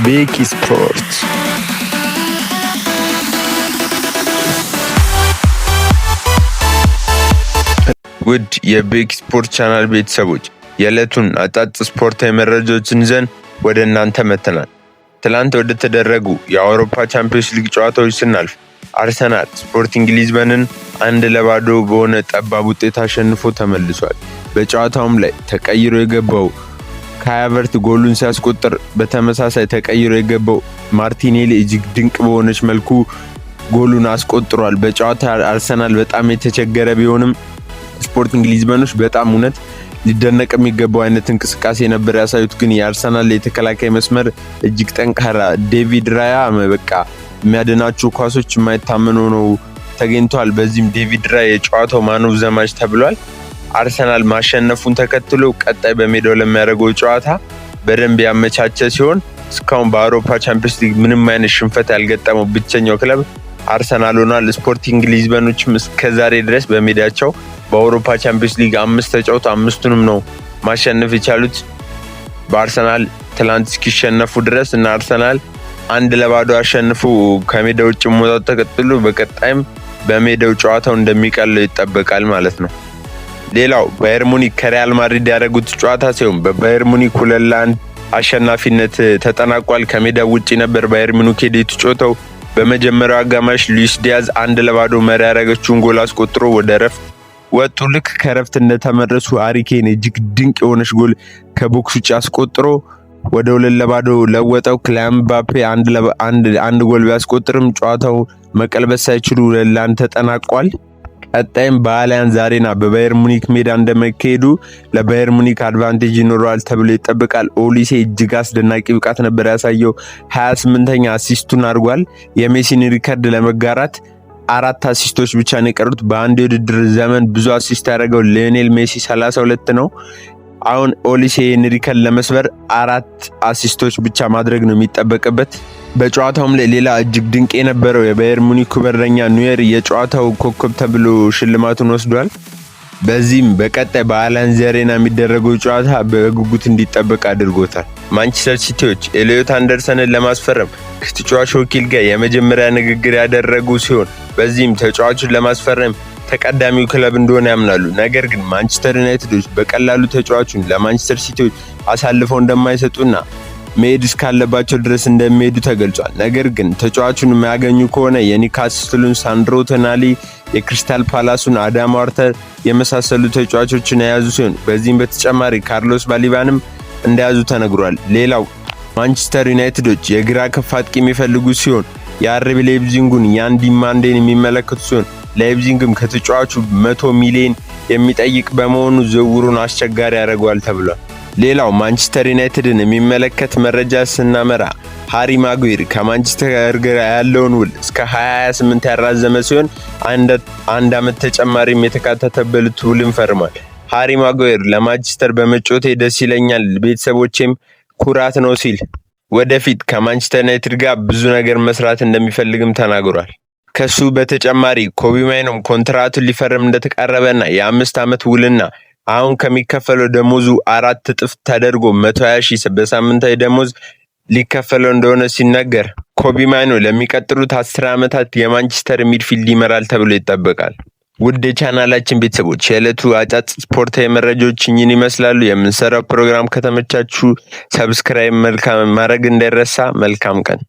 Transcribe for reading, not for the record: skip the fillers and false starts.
ቤኪ ስፖርት። ውድ የቤኪ ስፖርት ቻናል ቤተሰቦች፣ የዕለቱን አጫጭር ስፖርታዊ መረጃዎችን ይዘን ወደ እናንተ መጥተናል። ትላንት ወደ ተደረጉ የአውሮፓ ቻምፒዮንስ ሊግ ጨዋታዎች ስናልፍ አርሰናል ስፖርቲንግ ሊዝበንን 1-0 በሆነ ጠባብ ውጤት አሸንፎ ተመልሷል። በጨዋታውም ላይ ተቀይሮ የገባው ካይ ሃቨርትዝ ጎሉን ሲያስቆጥር በተመሳሳይ ተቀይሮ የገባው ማርቲኔሊ እጅግ ድንቅ በሆነች መልኩ ጎሉን አስቆጥሯል። በጨዋታ አርሰናል በጣም የተቸገረ ቢሆንም ስፖርቲንግ ሊዝበኖች በጣም እውነት ሊደነቅ የሚገባው አይነት እንቅስቃሴ ነበር ያሳዩት። ግን የአርሰናል የተከላካይ መስመር እጅግ ጠንካራ፣ ዴቪድ ራያ በቃ የሚያድናቸው ኳሶች የማይታመኑ ሆነው ተገኝተዋል። በዚህም ዴቪድ ራያ የጨዋታው man of the match ተብሏል። አርሰናል ማሸነፉን ተከትሎ ቀጣይ በሜዳው ለሚያደርገው ጨዋታ በደንብ ያመቻቸ ሲሆን እስካሁን በአውሮፓ ቻምፒዮንስ ሊግ ምንም አይነት ሽንፈት ያልገጠመው ብቸኛው ክለብ አርሰናል ሆኗል። ስፖርቲንግ ሊዝበኖችም እስከዛሬ ድረስ በሜዳቸው በአውሮፓ ቻምፒዮንስ ሊግ አምስት ተጫውተው አምስቱንም ነው ማሸነፍ የቻሉት በአርሰናል ትላንት እስኪሸነፉ ድረስ። እና አርሰናል 1-0 አሸንፎ ከሜዳ ውጭ መውጣቱ ተከትሎ በቀጣይም በሜዳው ጨዋታው እንደሚቀለው ይጠበቃል ማለት ነው። ሌላው ባየር ሙኒክ ከሪያል ማድሪድ ያደረጉት ጨዋታ ሲሆን በባየር ሙኒክ 2-1 አሸናፊነት ተጠናቋል። ከሜዳ ውጭ ነበር ባየር ሙኒክ ሄዶ የተጫወተው። በመጀመሪያው አጋማሽ ሉዊስ ዲያዝ 1-0 መሪ ያደረገችውን ጎል አስቆጥሮ ወደ ረፍት ወጡ። ልክ ከረፍት እንደተመለሱ ሃሪ ኬን እጅግ ድንቅ የሆነች ጎል ከ box ውጭ አስቆጥሮ ወደ 2-0 ለወጠው። ኪሊያን ምባፔ አንድ ጎል ቢያስቆጥርም ጨዋታው መቀልበስ ሳይችሉ 2-1 ተጠናቋል። ቀጣይም በአሊያንዝ አሬና በባየር ሙኒክ ሜዳ እንደመካሄዱ ለባየር ሙኒክ advantage ይኖረዋል ተብሎ ይጠበቃል። ኦሊሴ እጅግ አስደናቂ ብቃት ነበር ያሳየው። 28ኛ assist ኡን አድርጓል። የሜሲን ሪከርድ ለመጋራት አራት assist ኦች ብቻ ነው የቀሩት። በአንድ የውድድር ዘመን ብዙ assist ያደረገው ሊዮኔል ሜሲ 32 ነው። አሁን ኦሊሴ ሪከርድ ለመስበር አራት assist ኦች ብቻ ማድረግ ነው የሚጠበቅበት። በጨዋታውም ላይ ሌላ እጅግ ድንቅ የነበረው የባየር ሙኒኩ በረኛ ኑየር የጨዋታው ኮከብ ተብሎ ሽልማቱን ወስዷል። በዚህም በቀጣይ በአሊያንዝ አሬና የሚደረገው ጨዋታ በጉጉት እንዲጠበቅ አድርጎታል። ማንቸስተር ሲቲዎች ኤሊዮት አንደርሰንን ለማስፈረም ከተጫዋቹ ወኪል ጋር የመጀመሪያ ንግግር ያደረጉ ሲሆን በዚህም ተጫዋቹን ለማስፈረም ተቀዳሚው ክለብ እንደሆነ ያምናሉ። ነገር ግን ማንቸስተር ዩናይትዶች በቀላሉ ተጫዋቹን ለማንቸስተር ሲቲዎች አሳልፈው እንደማይሰጡና መሄድ እስካለባቸው ድረስ እንደሚሄዱ ተገልጿል። ነገር ግን ተጫዋቹን የማያገኙ ከሆነ የኒውካስሉን ሳንድሮ ቶናሊ፣ የክሪስታል ፓላሱን አዳም ዋርተር የመሳሰሉ ተጫዋቾችን የያዙ ሲሆን በዚህም በተጨማሪ ካርሎስ ባሊባንም እንደያዙ ተነግሯል። ሌላው ማንቸስተር ዩናይትዶች የግራ ክንፍ አጥቂ የሚፈልጉ ሲሆን የአርቢ ሌፕዚንጉን ያን ዲማንዴን የሚመለከቱ ሲሆን ላይፕዚንግም ከተጫዋቹ 100 ሚሊዮን የሚጠይቅ በመሆኑ ዝውውሩን አስቸጋሪ ያደርገዋል ተብሏል። ሌላው ማንቸስተር ዩናይትድን የሚመለከት መረጃ ስናመራ ሃሪ ማጉዌር ከማንቸስተር ጋር ያለውን ውል እስከ 2028 ያራዘመ ሲሆን አንድ ዓመት ተጨማሪም የተካተተበት ውልን ፈርሟል። ሃሪ ማጉዌር ለማንቸስተር በመጫወቴ ደስ ይለኛል፣ ቤተሰቦቼም ኩራት ነው ሲል ወደፊት ከማንቸስተር ዩናይትድ ጋር ብዙ ነገር መስራት እንደሚፈልግም ተናግሯል። ከሱ በተጨማሪ ኮቢ ማይኖም ኮንትራቱን ሊፈርም እንደተቃረበና የ5 ዓመት ውልና አሁን ከሚከፈለው ደሞዙ 4 እጥፍ ተደርጎ 120 ሺህ በሳምንታዊ ደሞዝ ሊከፈለው እንደሆነ ሲነገር ኮቢ ማይኖ ለሚቀጥሉት 10 ዓመታት የማንቸስተር midfield ይመራል ተብሎ ይጠበቃል። ውድ የቻናላችን ቤተሰቦች፣ የዕለቱ አጫጭር ስፖርታዊ መረጃዎች እኚህን ይመስላሉ። የምንሰራው ፕሮግራም ከተመቻችሁ subscribe መልካም ማድረግ እንዳይረሳ። መልካም ቀን።